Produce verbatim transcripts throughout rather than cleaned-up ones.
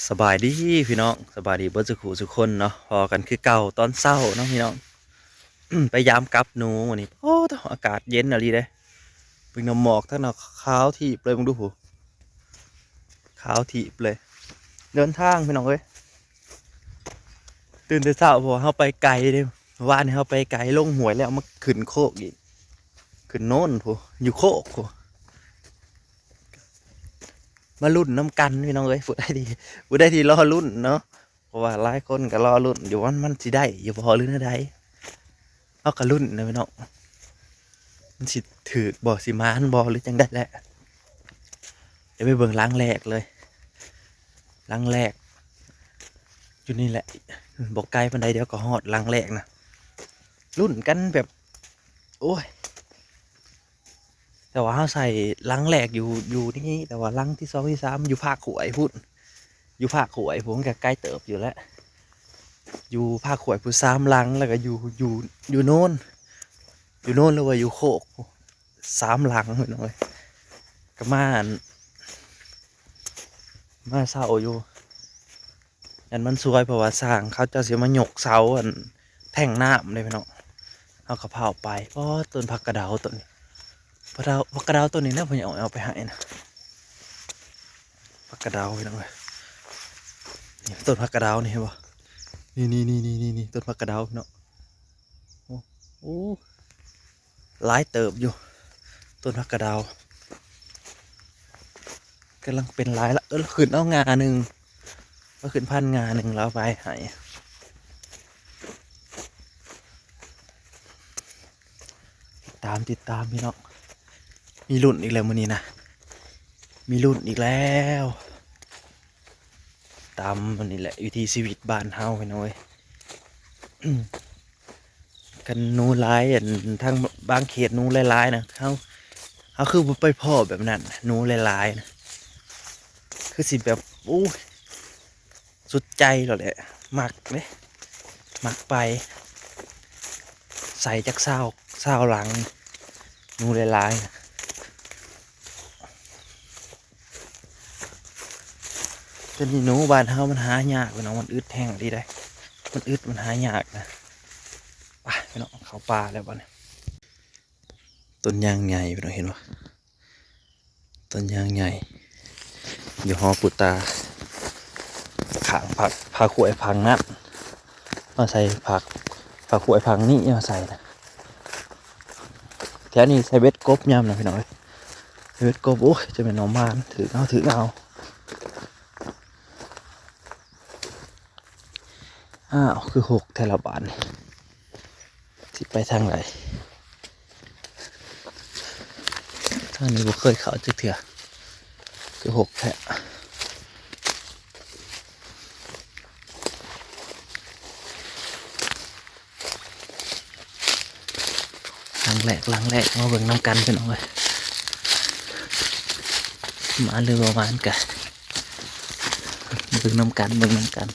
สบายดีพี่น้อง สบายดีเบิดสุขุสุคนเนาะ พอกันคือเก่าตอนเช้าเนาะพี่น้อง ไปยามกับหนูมื้อนี้ โอ้ อากาศเย็นอีหลีเด้ เบิ่งน้ำหมอกทางนั้นขาวทีบเลย เบิ่งดูพู้น ขาวทีบเลย เดินทางพี่น้องเอ้ย ตื่นแต่เช้า เพราะว่าเฮาไปไกลเด้ วานนี้เฮาไปไกล ลงห้วยแล้วมาขึ้นโคกอีก ขึ้นโนนพู้น อยู่โคกพู้น มาลุ้นนำกันพี่น้องเอ้ย ผู้ใดที่ ผู้ใดที่รอลุ้นเนาะ เพราะว่าหลายคนก็รอลุ้นอยู่ว่ามันสิได้อยู่บ่หรือแนวใด เฮาก็ลุ้นนะพี่น้อง มันสิถืกบ่ สิหมานบ่ หรือจั่งใดแหละ เดี๋ยวไปเบิ่งหลังแรกเลย หลังแรก อยู่นี่แหละ บ่ไกลปานใด เดี๋ยวก็ฮอดหลังแรกนะ ลุ้นกันแบบ โอ้ย แต่ว่าเฮาใส่หลังแรกอยู่ อยู่นี่ แต่ว่าหลังที่สองที่สามอยู่ภาคห้วยพู้น อยู่ภาคห้วยพู้น มันก็ไกลเติบอยู่แล้ว อยู่ภาคห้วยพู้นสามหลัง แล้วก็อยู่ อยู่ อยู่โนน อยู่โนนหรือว่าอยู่โคก สามหลังพี่น้องเอ้ย ก็มาอัน มาเช้าอยู่ อันมันสวย เพราะว่าช่างเขาเจ้าสิมายกเสาอันแทงน้ำเลยพี่น้อง เฮาก็พาออกไป อ้อ ต้นผักกะเดาต้นนี้ ผักกะเดา ผักกะเดาต้นนี้นะ เพิ่นเอา เอาไปให้นะ ผักกะเดาพี่น้องเอ้ย นี่ต้นผักกะเดานี่เห็นบ่ นี่ นี่ นี่ นี่ นี่ นี่ ต้นผักกะเดาพี่น้อง โอ้ โอ้ หลายเติบอยู่ ต้นผักกะเดา กำลังเป็นหลายละ เออ ขึ้นเอาง่าหนึ่ง ก็ขึ้นพันง่าหนึ่งแล้วเอาไปให้ ติดตาม ติดตามพี่น้อง มีลุ้นอีกแล้วมื้อนี้นะ มีลุ้นอีกแล้ว ตามมันนี่แหละ วิถีชีวิตบ้านเฮาพี่น้องเอ้ย อืม กันหนูหลาย อัน ทางบางเขตหนูหลายๆนะ เฮา เฮาคือบ่ไปพ้อแบบนั้น หนูหลายๆนะ คือสิแบบ โอ้ย สุดใจแล้วแหละ มักเด้ มักไป ใส่จักซาว ซาวหลัง หนูหลายๆนะ แต่นี่หนูบ้านเฮามันหายากพี่น้อง มันอึดแฮงอีหลีเด้ มันอึด มันหายากนะ ไปพี่น้อง เข้าป่าแล้วบัดนี้ ต้นยางใหญ่พี่น้อง เห็นบ่ ต้นยางใหญ่ อยู่หอปูตา ข้างผัก ผักขวยผักนั้น มาใส่ผัก ผักขวยผักนี้มาใส่นะ แถวนี้ใส่เบ็ดกบยามนะพี่น้องเอ้ย ใส่เบ็ดกบ โอ้ย จะเป็นหน่อมาน ถือเอา ถือเอา อ้าว คือหกแท้ละบาดนี่ สิไปทางใด ทางนี้บ่เคยเข้าจักเทื่อ คือหกแท้ หลังแรก หลังแรก มาเบิ่งนำกันพี่น้องเอ้ย หมานหรือบ่หมานกะ เบิ่งนำกัน เบิ่งนำกัน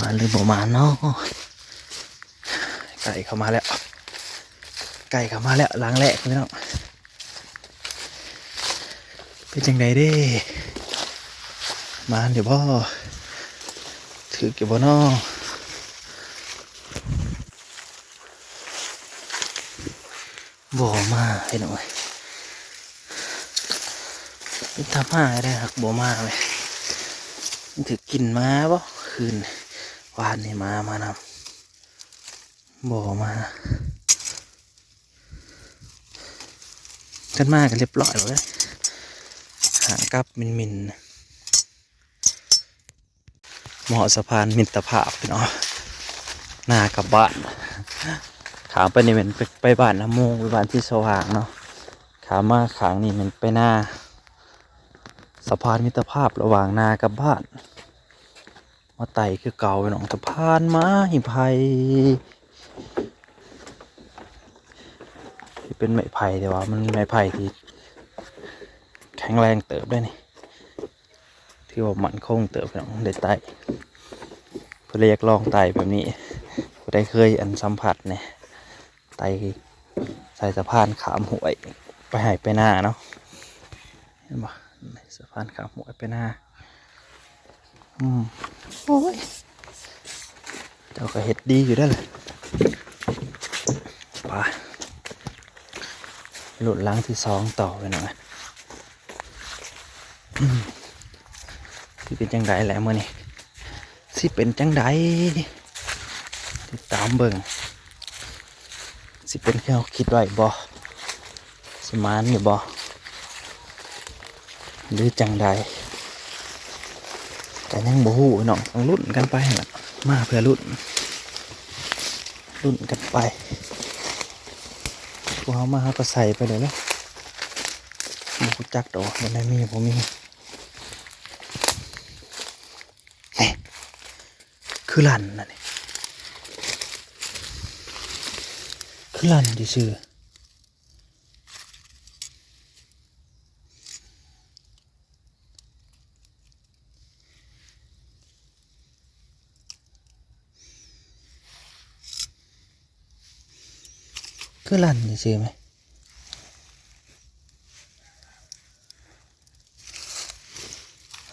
หมานหรือบ่หมานเนาะ ไก่เข้ามาแล้ว ไก่เข้ามาแล้ว หลังแรกพี่น้อง เป็นจั่งใดเด้ หมานอยู่บ่ ถืกอยู่บ่น้อ บ่มาพี่น้องเอ้ย เป็นตามาได้ หากบ่มาเว้ย มันถืกกินหมาบ่ คืนวานนี่หมามานำ บ่มา คันมาก็เรียบร้อยแล้วเด้ หางกลับมินๆ เหมาะสะพานมิตรภาพพี่น้อง หน้ากลับบ้าน ข้ามไปนี่แม่นไป ไปบ้านนาโมง ไปบ้านที่สว่างเนาะ ข้ามมาข้างนี่แม่นไปนา สะพานมิตรภาพระหว่างนากับบ้าน มาไต่คือเก่าพี่น้อง สะพานไม้ไผ่ ที่เป็นไม้ไผ่ แต่ว่ามันไม้ไผ่ที่ แข็งแรงเติบได้นี่ ถือว่ามั่นคงเติบพี่น้อง ได้ไต่ ผู้ใดอยากลองไต่แบบนี้ ผู้ใดเคยอันสัมผัสเนี่ย ไต่ใส่สะพานข้ามห้วย ไปไฮ่ไปนาเนาะ เห็นบ่ สะพานข้ามห้วยไปนา อืม โอ้ย เจ้าก็เฮ็ดดีอยู่เด้อล่ะ ไป ลุ้นหลังที่สองต่อไปหน่อย อืม สิเป็นจังใดแหละมื้อนี้ สิเป็นจังใด ติดตามเบิ่ง สิเป็นคือเฮาคิดไว้บ่ สิหมานอยู่บ่ หรือจังใด ก็ยังบ่ฮู้พี่น้อง ต้องลุ้นกันไปหั่นล่ะ มาเพื่อลุ้น ลุ้นกันไป พวกเฮามาเฮาก็ใส่ไปเลยเนาะ บ่รู้จักดอก บ่ได้มี บ่มี นี่ คือลั่นนะนี่ คือลั่นซื่อๆ คือลั่นซื่อๆ ไหม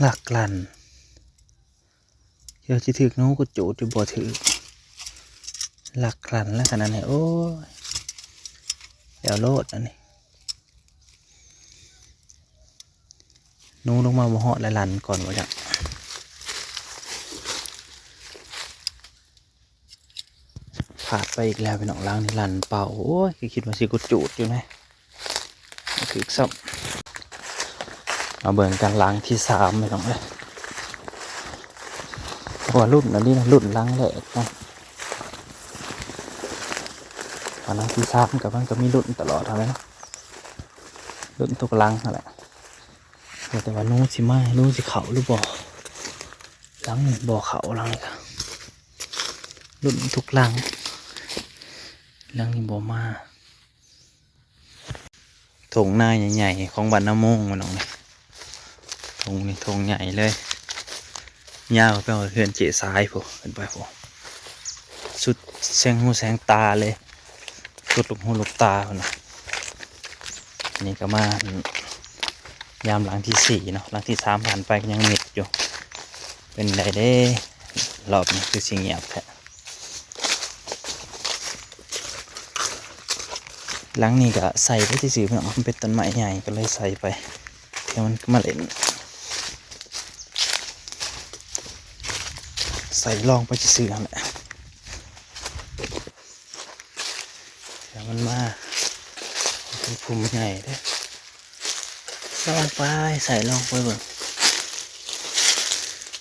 หลักลั่น เดี๋ยวสิถืกหนูก็จูดอยู่บ่ถืก หลักลั่นแล้วขนาดนี้ โอ้ย แล้วโลดอันนี้ หนูลงมาบ่ฮอดแล้วลั่นก่อนว่าจั่ง พลาดไปอีกแล้วพี่น้อง หลังนี่ลั่นเป่า โอ้ย คือคิดว่าสิกูจูดอยู่นะ บ่ถืกซ้ำ มาเบิ่งกันหลังที่สามพี่น้องเอ้ย เพราะว่าลุ้นอันนี้นะ ลุ้นหลังแรกนะ อันหลังที่สามก็มันก็มีลุ้นตลอดหั้นแหละ ลุ้นทุกหลังหั้นแหละ แต่ว่าหนูสิมา หนูสิเข้าหรือบ่ หลังนี่บ่เข้า หลังนี่ก็ลุ้นทุกหลัง หลังนี่บ่มา ทุ่งนาใหญ่ๆ ของบ้านนาโมงพี่น้องนี่ ทุ่งนี่ทุ่งใหญ่เลย ยาวไปฮอดเฮือนเจ๊สายพู้น ขึ้นไปพู้น สุดแสงหูแสงตาเลย สุดลูกหูลูกตาพู้นน่ะ นี่ก็มายามหลังที่สี่เนาะ หลังที่สามผ่านไปก็ยังมิดอยู่ เป็นไดเด้ รอบนี้คือสิเงียบแท้ หลังนี้ก็ใส่ไปซื่อๆพี่น้อง มันเป็นต้นไม้ใหญ่ก็เลยใส่ไป เดี๋ยวมันมาเล่น ใส่ลองไปซื่อๆนั่นแหละ เดี๋ยวมันมา เป็นภูมิใหญ่เด้อ ลองไป ใส่ลองไปเบิ่ง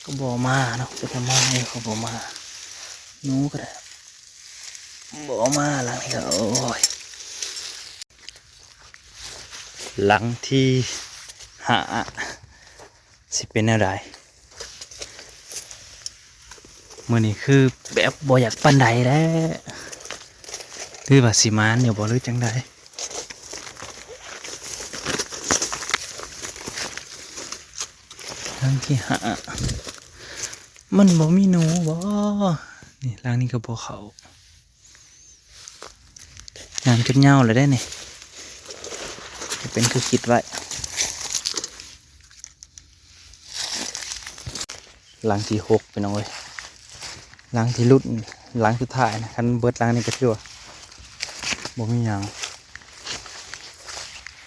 ก็บ่มาเนาะ เป็นทำไมเขาบ่มา หนูก็ได้ บ่มาหลังนี้ก็ โอ้ย หลังที่ห้า สิเป็นแนวใด มื้อนี้คือแบบบ่อยากปานใดแล้ว หรือว่าสิหมานอยู่บ่ หรือจังใด หลังที่ห้า มันบ่มีหนูบ่ นี่หลังนี้ก็บ่เข้า งานจนเหงาเลยได้นี่ เป็นคือคิดไว้ หลังที่หกพี่น้องเอ้ย หลังที่ลุ้น หลังสุดท้ายนะ คันเบิดหลังนี้ก็ถือว่าบ่มีหยัง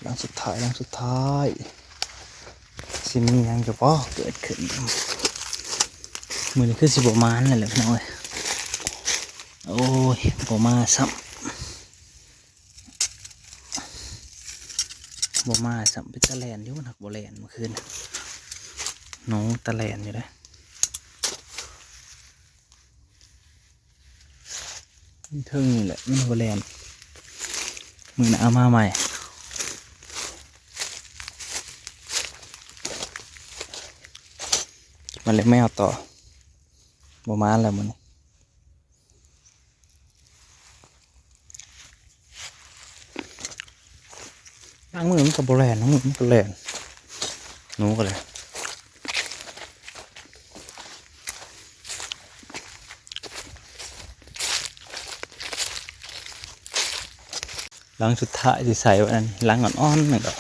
หลังสุดท้าย หลังสุดท้าย สิมีหยังจะบ่เกิดขึ้น มื้อนี้คือสิบ่หมานแล้วแหละพี่น้องเอ้ย โอ้ย บ่มาซ้ำ บ่มาซ้ำ เป็นตาแล่นอยู่ มันหักบ่แล่นเมื่อคืน หนูตาแล่นอยู่เด้อ มันเทิงนี่แหละ มันบ่แล่น มื้อหน้าเอามาใหม่ มาเลี้ยงแมวต่อ บ่หมานแล้วมื้อนี้ บางมื้อมันก็บ่แล่น บางมื้อมันก็แล่น หนูก็เลย หลังสุดท้ายสิใส่ไว้นั่น หลังอ่อนๆนั่นก็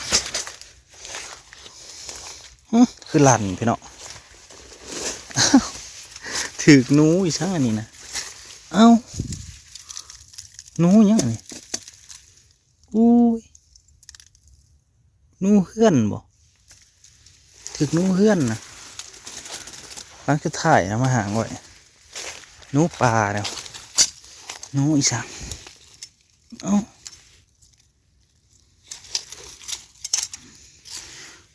หึ คือลั่นพี่น้อง ถืกหนูอีสังอันนี้นะ เอ้า หนูหยังอันนี้ อุ้ย หนูเฮือนบ่ ถืกหนูเฮือนนะ หลังสุดท้ายนะมาหางไว้ หนูป่าแล้ว หนูอีสัง เอ้า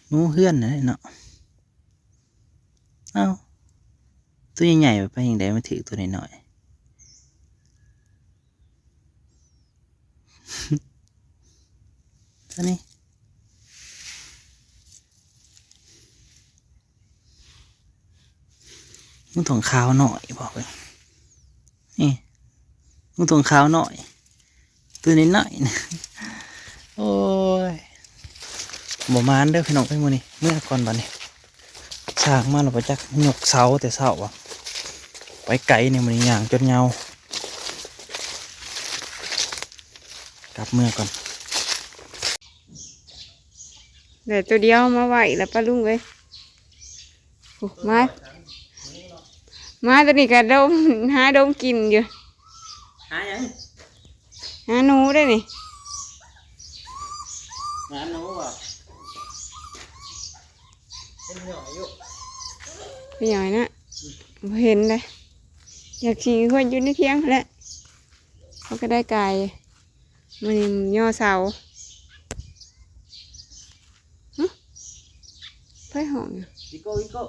หนูเฮือนนะเนาะ เอ้า ตัวใหญ่ๆไปยังไดมาถืกตัวน้อยๆ ตัวนี้ มันต้องขาวหน่อยบอกเลย นี่ มันต้องขาวหน่อย ตัวน้อยๆนะ โอ้ย บ่มานเด้อพี่น้องเอ้ย มื้อนี้ เมื่อก่อนบัดนี้ สร้างมาแล้วบ่จัก ยกเสาแต่เช้าอะ ไปไกลนี่ มื้อนี้ย่างจนเหงา กลับเมือก่อน เดี๋ยวตัวเดียวมาไหวแล้วป้าลุงเอ้ย โอ้ มา มาตัวนี้ก็ดม หาดมกลิ่นอยู่ หาหยัง หาหนูได้นี่ หาหนูบ่ เป็นหน่อยอยู่ เป็นหน่อยนะ บ่เห็นเลย อยากขี่เพื่อนอยู่ในเที่ยงแหละ เขาก็ได้ไกล มันย่อเสา หึ ไผฮ้องอยู่ อีโก้ อีโก้